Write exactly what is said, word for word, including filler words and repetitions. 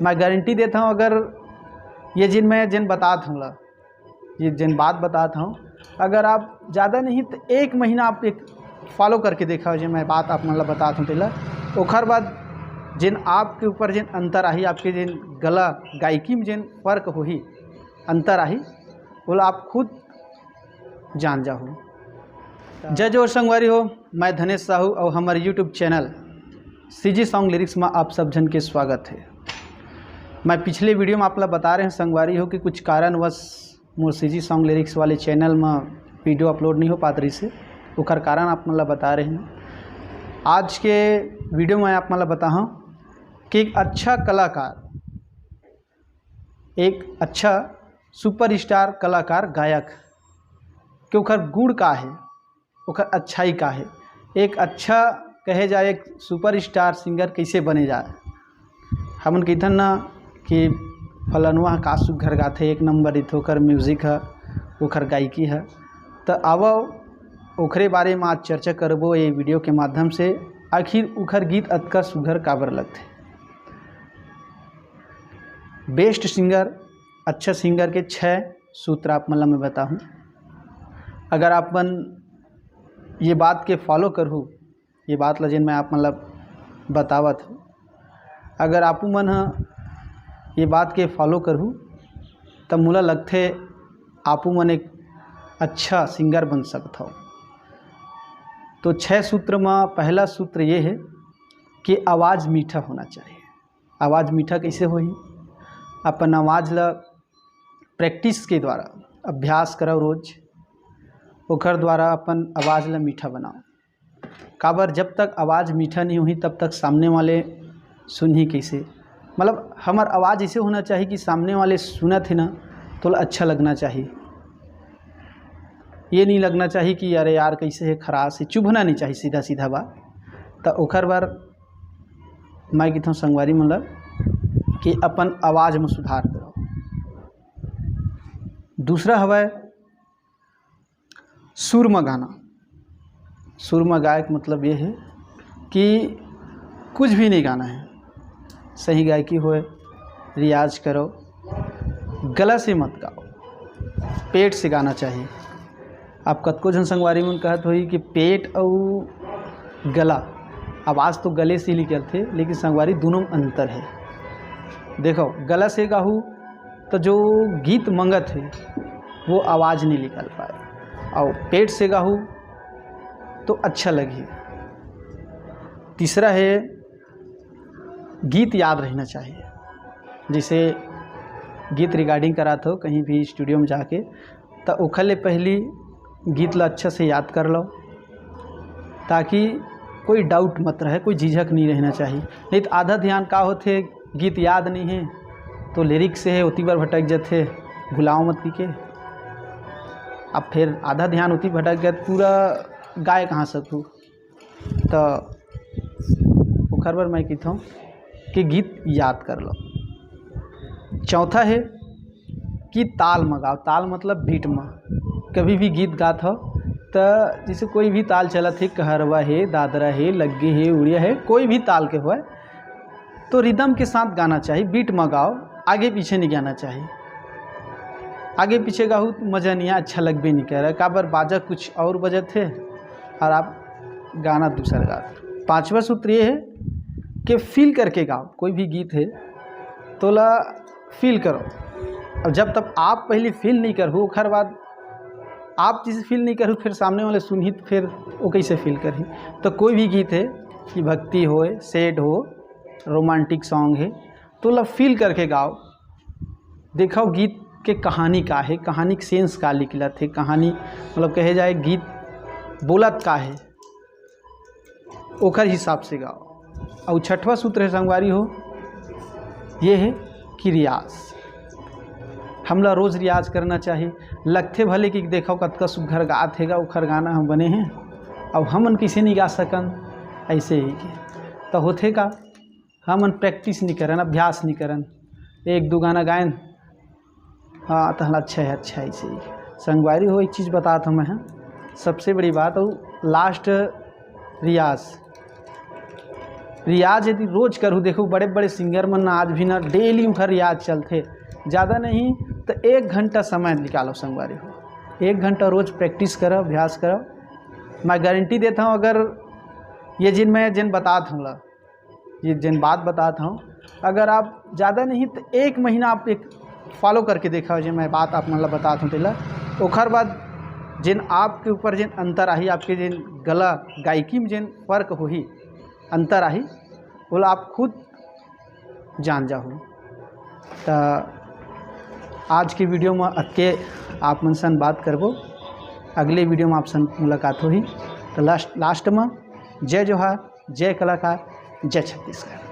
मैं गारंटी देता हूँ, अगर ये जिन मैं जिन बतात हूँ ला, ये जिन बात बतात हूँ, अगर आप ज़्यादा नहीं तो एक महीना आप एक फॉलो करके देखा, जो मैं बात आप मतलब बतात हूँ तेला, ओखर बाद जिन आपके ऊपर जिन अंतर आही, आपके जिन गला गायकी में जिन फर्क होही, अंतर आही, वो आप खुद जान जाहू। जय जोहार संगवारी हो, मैं धनेश साहू और हमारे YouTube channel CG song lyrics में आप सब जन के स्वागत है। मैं पिछले वीडियो में आप ला बता रहे हैं संगवारी हो कि कुछ कारणवश मोर सीजी सॉन्ग लिरिक्स वाले चैनल में वीडियो अपलोड नहीं हो पात रही से, ओकर कारण आप मन ला बता रहे हैं। आज के वीडियो में आप मन ला बताहूँ कि एक अच्छा कलाकार, एक अच्छा सुपरस्टार कलाकार गायक के ओकर गुण का है, ओकर अच्छाई का है, एक अच्छा कहे जाए एक सुपरस्टार सिंगर कैसे बने जाए। हमन कहिथन ना कि फलनवा ह का सुघर गाथे, एक नंबर रिथे ओकर म्यूजिक ह, ओकर गायकी ह। त आवव ओकरे बारे म आज चर्चा करबो ये वीडियो के माध्यम से। आखिर उखर गीत अतका सुघर काबर लगथे? बेस्ट सिंगर, अच्छा सिंगर के छः सूत्र आप मन ला मैं बताहूँ। अगर आप मन ये बात के फॉलो करहू, ये बात ला जेन मैं आप मन ला बतावत हूँ, अगर आपू मन ह ये बात के फॉलो करहू, तब मोला लगथे आपू मन एक अच्छा सिंगर बन सकत हव। तो छः सूत्र में पहला सूत्र ये है कि आवाज़ मीठा होना चाहिए। आवाज़ मीठा कैसे होही? अपन आवाज़ ला प्रैक्टिस के द्वारा, अभ्यास करव रोज, ओकर द्वारा अपन आवाज़ ला मीठा बनाओ। काबर, जब तक आवाज़ मीठा नहीं होही, तब तक सामने वाले सुनही कैसे? मतलब, हमर आवाज़ ऐसे होना चाहिए कि सामने वाले सुनत हे ना, तो ओला अच्छा लगना चाहिए। ये नहीं लगना चाहिए कि अरे यार, कैसे है, खरास है, चुभना नहीं चाहिए, सीधा सीधा बात। तो ओकर बर मैं कहिथौं संगवारी मन ल कि अपन आवाज़ में सुधार करो। दूसरा हवय सुर में गाना। सुर में गाए के मतलब ये है कि कुछ भी नहीं गाना है, सही गायकी होए, रियाज करो, गला से मत गाओ, पेट से गाना चाहिए। आप कतको झन संगवारी मन कहत होही कि पेट अउ गला, आवाज़ तो गले से ही निकलथे, लेकिन संगवारी दोनों में अंतर है। देखो, गला से गाहू तो जो गीत मंगत है वो आवाज़ नहीं निकल पाए, और पेट से गाहू तो अच्छा लगही। तीसरा है, गीत याद रहना चाहिए। जैसे गीत रिकॉर्डिंग करात हो कहीं भी स्टूडियो में जाके, तो ओखर ले पहली गीत ला अच्छा से याद कर लो, ताकि कोई डाउट मत रहे, कोई झिझक नहीं रहना चाहिए। नहीं तो आधा ध्यान का होथे, गीत याद नहीं है तो लिरिक्स से है ओती बार भटक जाथे, भुलाओ मत कहिके। अब फिर आधा ध्यान ओती भटक गया, पूरा गाय कहाँ सकहू? तो ओखर बर मैं कहिथौं कि गीत याद कर लो। चौथा है कि ताल में गाओ। ताल मतलब बीट में। कभी भी गीत गात हो तो जैसे कोई भी ताल चलत है, कहरवा है, दादरा है, लग्गी है, उड़िया है, कोई भी ताल के होए, तो रिदम के साथ गाना चाहिए, बीट में गाओ, आगे पीछे नहीं गाना चाहिए। आगे पीछे गाहू तो मज़ा नहीं आए, अच्छा लगबे नहीं करे, काबर बाजा कुछ और बजत है और आप गाना दूसर गात। पांचवा सूत्र ये है कि फील करके गाओ। कोई भी गीत है तो ला फील करो। अब जब तक आप पहले फील नहीं करहू, ओखर बाद आप जैसे फील नहीं करहू, फिर सामने वाले सुनही तो फिर वो कैसे फील करही? तो कोई भी गीत है कि भक्ति होए, सैड हो, रोमांटिक सॉन्ग है, तो ला फील करके गाओ। देखो गीत के कहानी का है, कहानी के सेंस का निकलत है, कहानी मतलब कहे जाए गीत बोलत का है, ओखर हिसाब से गाओ। और छठवा सूत्र है संगवारी हो, ये है कि रियाज, हमला रोज़ रियाज करना चाहिए। लगथे भले कि देखो कतका सुघर गात हेगा, ओखर गाना हम बने हैं, अब हमन कैसे नहीं गा सकन? ऐसे ही के तो होथे का, हमन प्रैक्टिस नहीं करन, अभ्यास नहीं करन, एक दो गाना गायन, हाँ, तहला अच्छा है, अच्छा है, सही। संगवारी हो, एक चीज़ बतात हूँ मैं, हाँ, सबसे बड़ी बात, और लास्ट रियाज, रियाज यदि रोज करहू, देखो बड़े बड़े सिंगर मन आज भी ना डेली उनका रियाज चलथे, ज़्यादा नहीं तो एक घंटा समय निकालो संगवारी हो, एक घंटा रोज प्रैक्टिस करो, अभ्यास करो। मैं गारंटी देता हूँ, अगर ये जिन मैं जिन बतात हूँ ला, ये जिन बात बतात हूँ, अगर आप ज़्यादा नहीं तो एक महीना आप एक फॉलो करके देखा, जो मैं बात आप मन ला बतात हूँ तेला, ओखर बाद जिन आपके ऊपर जिन अंतर आही, आपके जिन गला गायकी में जिन फर्क होही, अंतर आही, ओला आप खुद जान जाहू। त आज के वीडियो में अतके आप मन सन बात करबो, अगले वीडियो में आप सन मुलाकात होही। तो लास्ट लास्ट में जय जोहार, जय कलाकार, जय छत्तीसगढ़।